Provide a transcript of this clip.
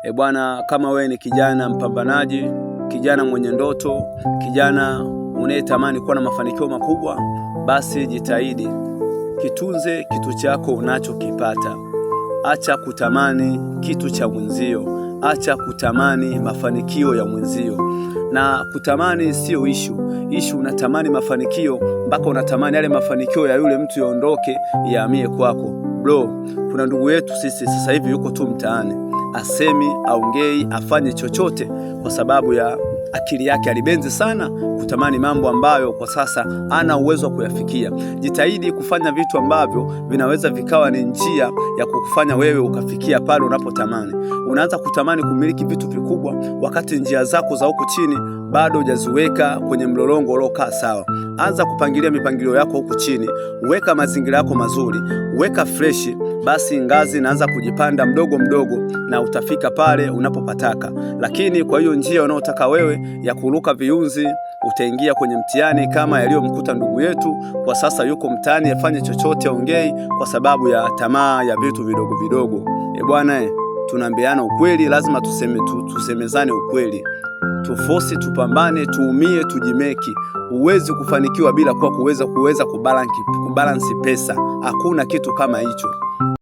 E bwana, kama wewe ni kijana mpambanaji, kijana mwenye ndoto, kijana unayetamani kuwa na mafanikio makubwa, basi jitahidi, kitunze kitu chako unachokipata. Acha kutamani kitu cha mwenzio, acha kutamani mafanikio ya mwenzio. Na kutamani sio issue. Issue unatamani mafanikio mpaka unatamani yale mafanikio ya yule mtu yaondoke yahamie kwako. Bro, kuna ndugu yetu sisi sasa hivi yuko tu mtaani, asemi, aongei, afanye chochote kwa sababu ya akili yake alibenzi sana kutamani mambo ambayo kwa sasa ana uwezo wa kuyafikia. Jitahidi kufanya vitu ambavyo vinaweza vikawa ni njia ya kukufanya wewe ukafikia pale unapotamani. Unaanza kutamani kumiliki vitu vikubwa wakati njia zako za huku chini bado hujaziweka kwenye mlolongo uliokaa sawa. Anza kupangilia mipangilio yako huku chini, weka mazingira yako mazuri, weka freshi, basi ngazi inaanza kujipanda mdogo mdogo na utafika pale unapopataka. Lakini kwa hiyo njia unayotaka wewe ya kuruka viunzi, utaingia kwenye mtihani kama yaliyomkuta ndugu yetu. Kwa sasa yuko mtaani, afanye chochote, aongei kwa sababu ya tamaa ya vitu vidogo vidogo. E bwana, tunaambiana ukweli, lazima tusemezane ukweli, tufosi, tupambane, tuumie, tujimeki. Huwezi kufanikiwa bila kuwa kuweza kubalance pesa. Hakuna kitu kama hicho.